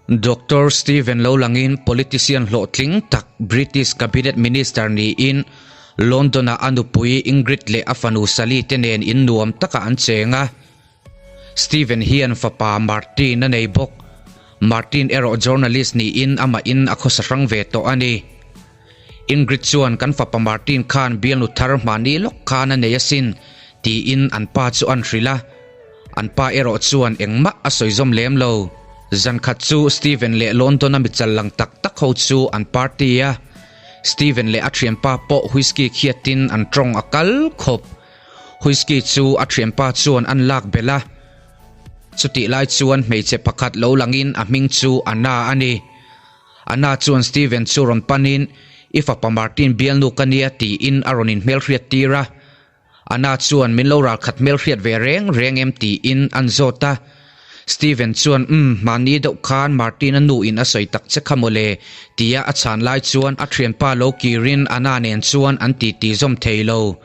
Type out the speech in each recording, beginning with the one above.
Doctor Stephen lo langin politician hlawhtling tak British Cabinet Minister niin London-ah a nupui Ingrid leh a fanu Sally te nen in nuam takah an cheng a. Stephen hian fapa Martin a nei bawk. Martin erawh journalist niin amahin a khawsa hrang ve tawh a ni. Ingrid chuan kan fapa Martin khan bialnu thar hmani lawk khan a nei asin tiin an pa chu an hrilh a. An pa erawh chuan engmah a sawi zawm lem lo. Zan khat chu Steven leh London-a michal lang tak tak ho chu an party a. Steven leh a thianpa pawh whisky khiatin an tawng a kal khawp. Whisky chu a thianpa chuan an lak belh a. Chutih lai chuan hmeichhe pakhat lo langin a hming chu Anna a ni. Anna chuan Steven chu rawn panin, I fapa Martin bialnu ka nia tiin a rawn inhmelhriat tir a. Anna chuan min lo ralkhat hmelhriat ve reng reng em tiin an zawt a. Steven chuan, Umm, mahni deuh khan Martin-a nu in a sawi tak che kha mawle tia a chhan lai chuan a thianpa lo kirin Anna nen chuan an titi zawm thei lo.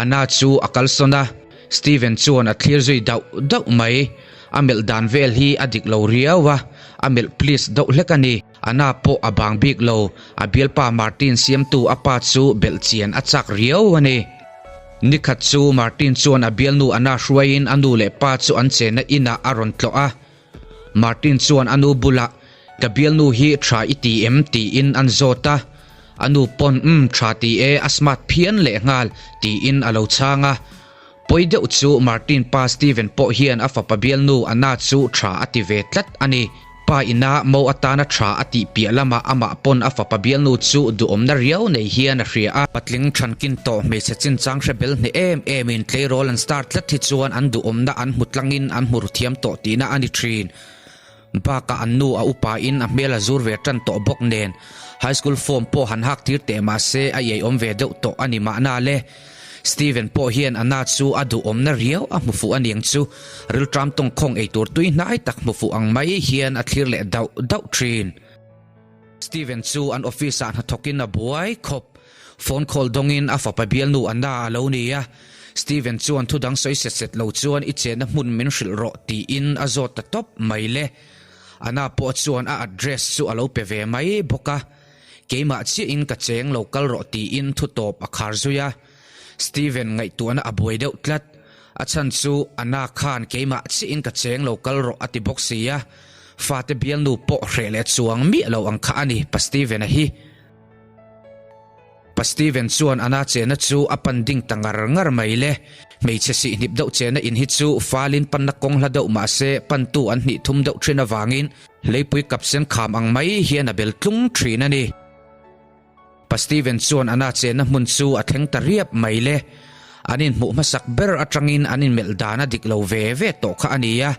Anna chu a kalsawn a, Steven chuan a thlir zui dauh dauh mai. A melh dan vel hi a dik lo riau a, a melh please deuh hlek a ni. Anna pawh a bang bik lo, a bialpa Martin siamtu a pa chu belh chian a chak riau a ni. Nikhat chu Martin chuan a bialnu Anna hruaiin a nu leh pa chu an chenna inah a rawn tlawh a. Martin chuan a nu bulah, Ka bialnu hi tha i ti em? tiin an zawt a. A nu pawn, Umm, tha ti e, a smart phian lehnghal, tiin a lo chhang a. Pawi deuh chu Martin pa Steven pawh hian a fapa bialnu Anna chu tha a ti ve tlat a ni. Pa ina mo atana tha a tih piah lamah amah pawn a fapa bialnu chu duhawmna riau nei hian a hria a. Patling thankin tawh hmeichhe chinchang hre bel hneh em emin tleirawl an star tlat hi chuan an duhawmna an hmu tlangin an hmu ru thiam tawh tihna a ni thin. Bakah an nu a upain a hmel a zur ve tan tawh bawk nen high school form pawh han hak tir teh mahse a iaiawm ve deuh tawh a ni mahna le. Steven pawh hian a na chu a duhawmna riau a hmu fuh aniang chu rilṭam tawngkhawng eitur tui hnai tak hmu fuh ang mai hian a thlir leh dauh dauh thin. Steven chu an office ah hnathawkin a buai khawp. Phone call dawngin a fapa bialnu a na a lo ni a. Steven chuan thu dang sawi set set lo chuan i chenna hmun min hrilh rawh tiin a zawt ta tawp mai le. Anna pawh chuan a address chu a lo pe ve mai bawk a. Keimah chiahin ka cheng lo kal rawh tiin thu tawp a khar zui a. Steven ngaihtuahna a buai deuh tlat. A chhan chu Anna khan keimah chiahin ka cheng lo kal rawh a ti bawk si a. Fate bialnu pawh hreh leh chuang miah lo ang kha a ni pa Steven-a hi. Pa Steven chuan Anna chena chu a pan ding ta ngar ngar mai le. Hmeichhe sihhnip deuh chena in hi chu falin panna kawng hla deuh mahse pantu an hnih thum deuh thin avangin Leipui kapsen kham ang mai hian a bel tlung thin a ni. Pa Steven chuan Anna chenna hmun chu a thleng ta riap mai le. An inhmuh hmasak ber atangin an inmelh dan a dik lo ve ve tawh kha a ni a.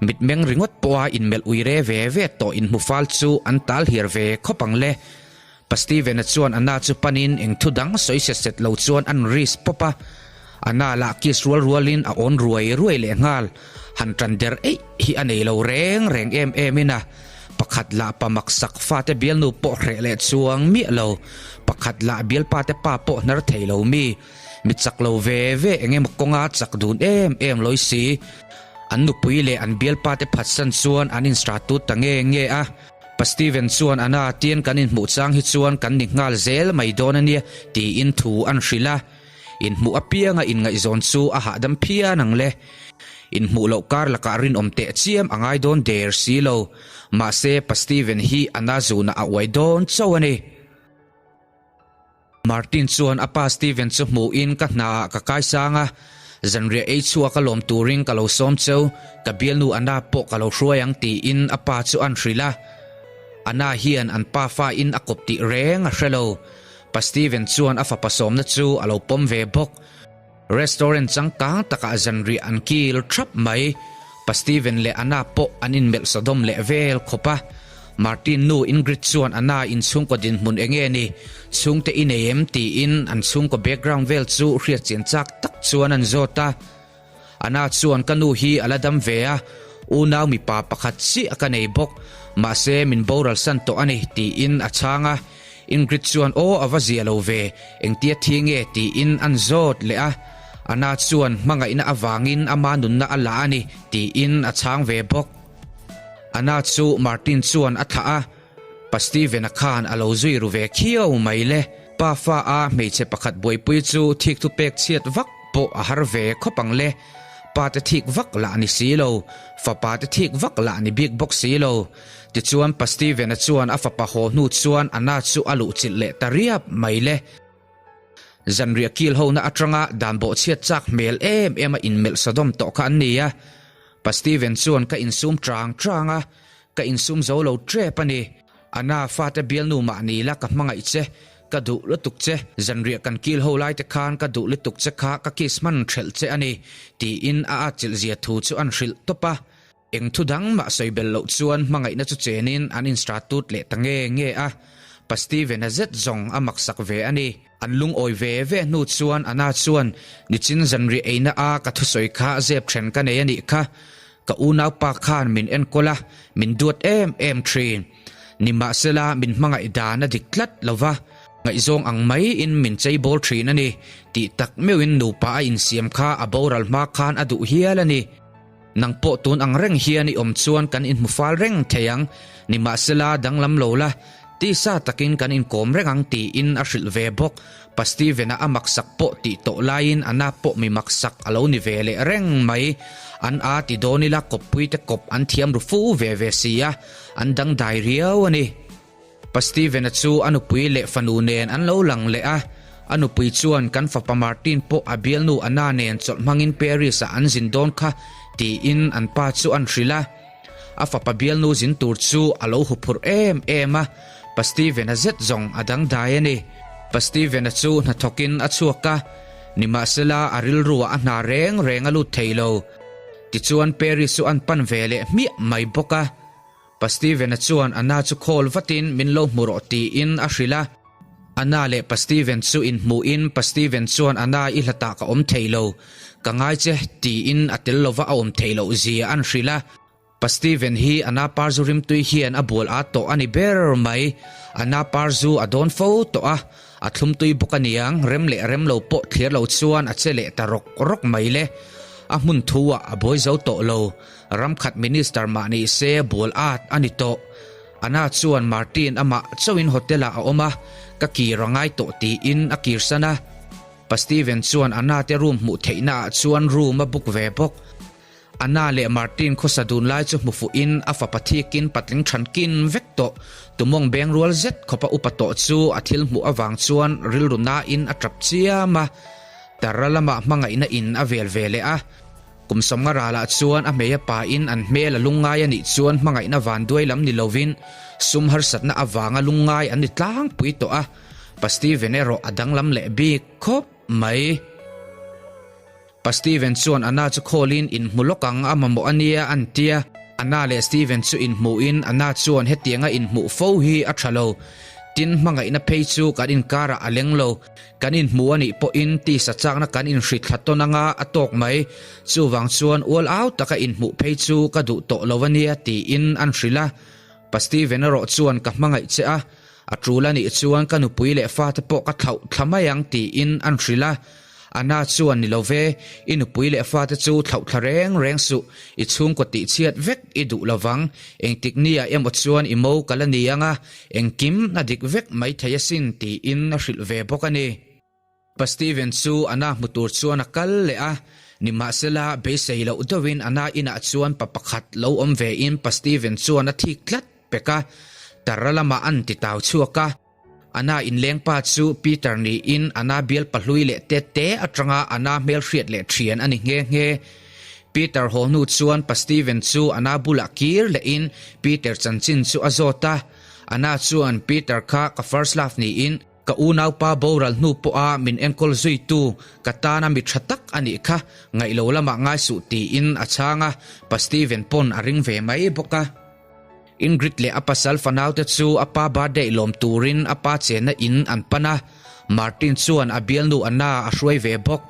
Mitmeng ringawt pawha inmelh uire ve ve tawh inhmu fal chu an tal hiar ve khawp ang le. Pa Steven-a chuan Anna chu panin eng thu dang sawi set set lo chuan an risk pawp a. Anna lah kiss rual rualin a awn ruai ruai leh nghal. Han tan der eih hi a nei lo reng reng em em in a. Pakhat lah pa maksak fate bialnu pawh hreh leh chuang miah lo. Pakhat lah bialpa te pa pawh hnar thei lo mi. Mi chak lo ve ve eng emaw kawnga chak dun em em lawi si. An nupui leh an bialpa te phatsan chuan an instratut ta nge nge a. Pa Steven chuan a na tian kan inhmuh chang hi chuan kan ni nghal zel mai dawn a nia tiin thu an hrilh a. Inhmuh apianga inngaihzawn chu a hahdam phian ang le. Inhmuh loh kar lakah rinawm teh chiam a ngai dawn der si lo. Mahse Pa Steven hi a na zunah a uai dawn chauh a ni. Martin chuan a pa Steven chu hmuhin ka hnaah ka kaisang a, zanriah ei chhuak a lawm turin ka lo sawm cheu, ka bialnu Anna pawh ka lo hruai ang tiin a pa chu an hrilh a. Anna hian an pa fa in a kawp tih reng a hre lo. Pa Steven chuan a fapa sawmna chu a lo pawm ve bawk. Restaurant changkang takah zanriah an kil thap mai. Pa Steven leh Anna pawh an inmelh sawdawm leh vel khawp a. Martin nu Ingrid chuan Anna in chhungkaw dinhmun enge ni, chhungte i nei em tiin an chhungkaw background vel chu hriatchian chak tak chuan an zawt a. Anna chuan ka nu hi a la dam ve a, unau mipa pakhat chiah ka nei bawk, mahse min boral san tawh a ni tiin a chhang a. Ingrid chuan aw a va zia lo ve, engtia thi nge tiin an zawt leh a. Anna chuan hmangaihna avangin ama nunna a la a ni tiin a chhang ve bawk. Anna chu Martin chuan a thlah a, Pa Steven-a khan a lo zui ru ve khiau mai le. Pa fa a hmeichhe pakhat buaipui chu thik thu pek chhiat vak pawh a har ve khawp ang le. Pa te thik vak lah ni si lo, fapa te thik vak lah ni bik bawk si lo. Tichuan Pa Steven-a chuan a fapa haw hnu chuan Anna chu a luhchilh leh ta riap mai le. Zanriah kil hona atanga dan bawhchhiat chak hmel em em a inmelh Sodom tawh kha an ni a. Pa Steven chuan ka insum chang chang a, ka insum zo lo tep a ni. Anna fate bialnu mah ni la ka hmangaih che, ka duh lutuk che, zanriah kan kil ho lai te khan ka duh lutuk che kha ka kiss hman thelh che a ni, tiin a atchilh zia thu chu an hrilh tawp a. Eng thu dang mah sawi belh loh chuan hmangaihna chu chenin an instratut leh ta nge nge a, Pa Steven-a zet zawng a maksak ve a ni. An lungawi ve ve hnu chuan Anna chuan, Nichin zanriah eina a ka thusawi kha zep then ka nei a nih kha. Ka unaupa khan min enkawl a, min duat em em thin. Nimahsela min hmangaih dan a dik tlat lo va, ngaihzawng ang maiin min cheibawl thin a ni, tih tak meuhin nupa a insiam kha a boral hma khan a duh hial a ni. Nang pawh tun ang reng hian i awm chuan kan inhmu fal reng thei ang, nimahsela danglam lo la, tisa takin kan inkawm reng ang tiin a hrilh ve bawk. Pa Steven-a a maksak pawh tih tawh laiin a na pawh mi maksak a lo ni ve leh reng mai. An a ti dawn ila kawppui te kawp an thiam ru fu ve ve si a, an dangdai riau a ni. Pa Steven-a chu a nupui leh fanu nen an lo lang leh a, a nupui chuan kan fapa Martin pawh a bialnu Anna nen chawlh hmangin Paris-ah an zin dawn kha tiin an pa chu an hrilh a. A fapa bialnu zin tur chu a lo huphurh em em a, Pa Steven-a zet zawng a dangdai a ni. Pa Steven-a chu hnathawkin a chhuak a, nimahsela a rilruah a hna reng reng a lut thei lo. Tichuan Paris chu an pan ve leh hmiah mai bawk a. Pa Steven-a chuan Anna chu call vatin min lo hmu rawh tiin a hrilh a. Anna leh Pa Steven chu inhmuhin Pa Steven chuan Anna i hlatah ka awm thei lo, ka ngai che tiin a tel lova a awm theih loh zia an hrilh a. Pa Steven hi Anna parzu rimtui hian a bual at tawh a ni ber mai. Anna parzu a dawn fo tawh a, a thlumtui bawk aniang rem leh rem lo pawh thlir lo chuan a che leh ta rawk rawk mai le. A hmun thu ah a buai zo tawh lo. Ramkhat Minister mah ni se bual at a ni tawh. Anna chuan Martin amah chauhin hotel ah a awm a, ka kir a ngai tawh tiin a kirsan a. Pa Steven chuan Anna te room hmuh theihna ah chuan room a book ve bawk. Anna leh Martin khawsa dun lai chu hmu fuh in a fapa thikin patling than kin vek tawh. Tumawng beng rual zet khawpa upa tawh chu a thil hmuh avang chuan rilru nain a tap chiam a. Tara lamah hmangaihna in a vel ve leh a. Kum sawmnga ralah chuan a hmei a pain an hmel a lungngai a nih chuan hmangaihna vanduai lam ni lovin sum harsatna avanga lungngai an ni tlangpui tawh a, Pa Steven erawh a danglam leh bik khawp mai. Pa Steven chuan Anna chu call-in inhmu lawk ang a mamawh a nia an tia. Anna leh Steven chu inhmuhin Anna chuan hetianga inhmuh fo hi a tha lo, tin hmangaihna phei chu kan inkarah a leng lo. Kan inhmu a nih pawhin tisa chakna kan inhrit thla tawn anga a tawk mai. Chuvang chuan ual au taka inhmuh phei chu ka duh tawh lo a nia tiin an hrilh a. Pa Steven erawh chuan ka hmangaih che a, a tul a nih chuan ka nupui leh fate pawh ka thlauh thla mai ang tiin an hrilh a. Anna chuan ni lo ve, i nupui leh fate chu thlauh thla reng reng suh, i chhungkaw tihchhiat vek i duh lovang, engtik nia emaw chuan i mo ka la ni anga, engkim a dik vek mai thei asin tiin a hrilh ve bawk a ni. Pa Steven chu Anna hmu tur chuan a kal leh a, nimahsela beisei loh deuhin Anna inah chuan pa pakhat lo awm vein pa Steven chuan a thik tlat pek a, Tara lamah an ti tau chhuak a. Anna inleng pa chu Peter niin Anna bial pahlui leh te te atanga Anna hmelhriat leh thian a ni nghe nghe. Peter haw hnu chuan pa Steven chu Anna bulah kir lehin Peter chanchin chu a zawt a. Anna chuan Peter kha ka first love niin ka unaupa boral hnu pawha min enkawl zuitu ka tana mi tha tak a nih kha ngaih lo lamah ngai suh tiin a chhang a, pa Steven pawn a ring ve mai bawk a. Ingrid leh a pasal fanaute chu a pa birthday lawm turin a pa chenna in an pan a, Martin chuan a bialnu Anna a hruai ve bawk.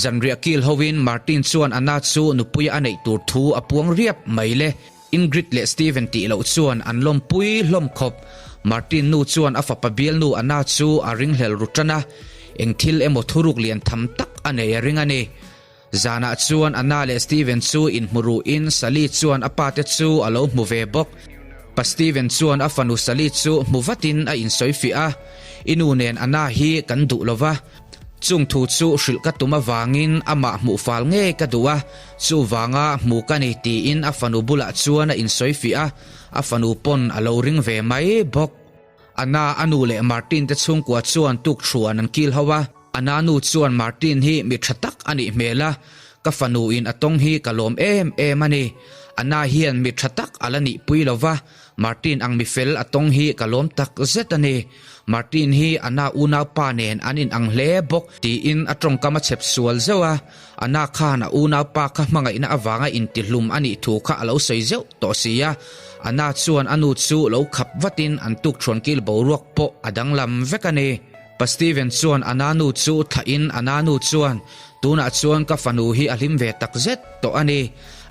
Zanriah kil hoin Martin chuan Anna chu nupuia a neih tur thu a puang riap mai le. Ingrid leh Steven tih loh chuan an lawmpui hlawm khawp. Martin nu chuan a fapa bialnu Anna chu a ringhlel ru tan a, eng thil emaw thuruk lian tham tak a nei a ring a ni. Zanah chuan Anna leh Steven chu inhmu ruhin Sally chuan a pate chu a lo hmu ve bawk. Pa Steven chuan a fanu Sally chu hmu vatin a insawi fiah a, I nu nen Anna hi kan duh lo va, chung thu chu hrilh ka tum avangin amah hmuh fal ngei ka duh a, chuvanga hmu ka ni tiin a fanu bulah chuan a insawi fiah a, a fanu pawn a lo ring ve mai bawk. Anna a nu leh Martin te chhungkua chuan tukthuan an kil ho a. Anna nu chuan Martin hi mi tha tak a nih hmel a, ka fanu in a tawng hi ka lawm em em a ni. Anna hian mi tha tak a la nih pui lo va, Martin ang mi fel a tawng hi ka lawm tak zet a ni. Martin hi Anna unaupa nen an in ang hle bawk tiin a tawngkam a chhep sual zeuh a. Anna khan a unaupa kha hmangaihna avanga intihlum a nih thu kha a lo sawi zeuh tawh si a. Anna chuan a nu chu lo khap vatin an tukthuan kil boruak pawh a danglam vek a ni. Pa Steven chuan a nanu chu thlahin a nanu chuan, Tunah chuan ka fanu hi a hlim ve takzet tawh a ni.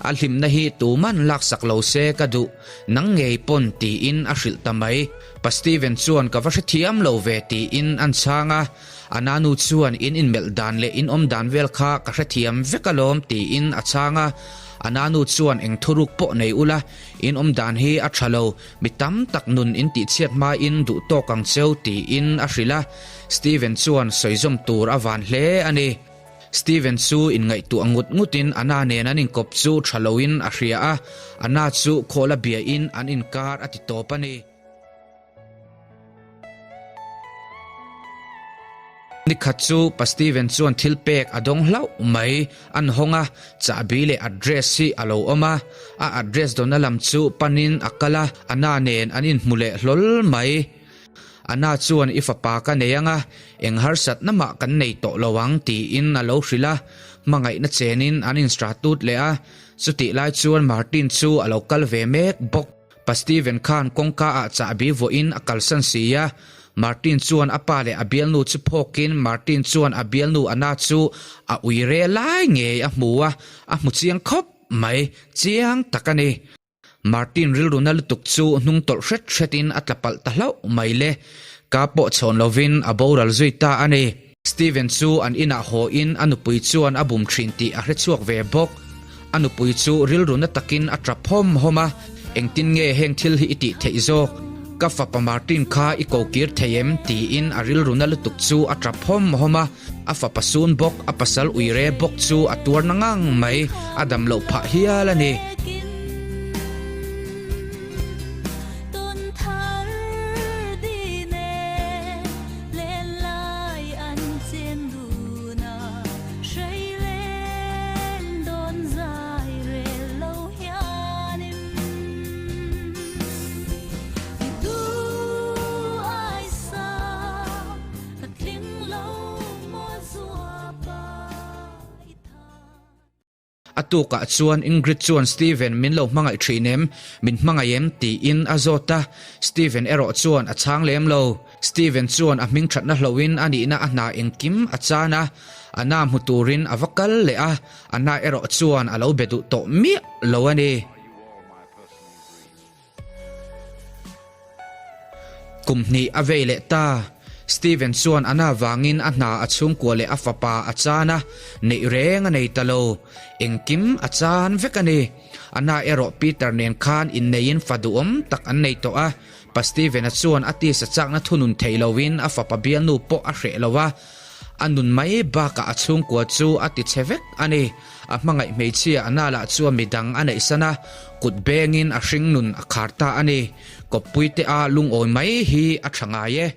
A hlimna hi tuman laksak lo se ka duh, nang ngei pawn tiin a hrilh ta mai. Pa Steven chuan ka va hrethiam lo ve tiin an chhang a. A nanu chuan in inmelh dan leh in awm dan vel kha ka hrethiam vek alawm tiin a chhang a. A nanu chuan eng thuruk pawh nei ula, in awm dan hi a tha lo, Mi tam tak nun in tihchhiat hmain duh tawk ang cheu tiin a hrilh a, Steven chuan sawizawm tur a van hle a ni. Steven chu inngaihtuah ngut ngutin Anna nen an inkawp chu tha loin a hria a, Anna chu khawla biain an inkar a ti tawp a ni. Nikhat chu Pa Steven chuan thil pek a dawng hlauh mai. An hawng a, chahbi leh address hi a lo awm a. A address dawna lam chu panin a kal a, Anna nen an inhmu leh hlawl mai. Anna chuan i fapa ka nei ang a, eng harsatna mah kan nei tawh lo ang tiin a lo hrilh a. Hmangaihna chenin an instratut leh a, chutih lai chuan Martin chu a lo kal ve mek bawk. Pa Steven khan kawngka ah chahbi vuahin a kalsan si a, Martin chuan a pa leh a bialnu chu phawkin Martin chuan a bialnu Anna chu a ui re lai ngei a hmu a, a hmu chiang khawp mai, chiang tak a ni. Martin rilru na lutuk chu hnung tawlh hret hretin a tla palh ta hlauh mai le, ka pawh chhawn lovin a boral zui ta a ni. Steven chu an inah haw in a nupui chuan a bum thin tih a hrechhuak ve bawk. A nupui chu rilru na takin a tap hawm hawm a, Engtin nge heng thil hi i tih theih zawk? Ka fapa Martin kha i ko kir thei em? tiin a rilru na lutuk chu a tap hawm hawm a. A fapa sun bawk, a pasal uire bawk chu a tuar na ngang mai, a dam loh phah hial a ni. A tukah chuan Ingrid chuan Steven min lo hmangaih thin em? Min hmangaih em? tiin a zawt a, Steven erawh chuan a chhang lem lo. Steven chuan a hming thatna hlohin a nihna a hna engkim a chan a, a na hmu turin a va kal leh a, a na erawh chuan a lo be duh tawh miah lo a ni. Kum hnih a vei leh ta. Steven chuan a na vangin a hna a chhungkua leh a fapa a chan a, neih reng a nei ta lo. Engkim a chan vek a ni. A na erawh Peter nen khan inneiin fa duhawm tak an nei tawh a. Pa Steven-a chuan a tisa chakna thunun theih loin a fapa bialnu pawh a hreh lo a. A nun mai bakah a chhungkua chu a ti chhe vek a ni. A hmangaih hmeichhia a nalah chuan midang a neihsan a, kut bengin a hringnun a khar ta a ni. Kawppuite a lungawi mai hi a tha ngai e.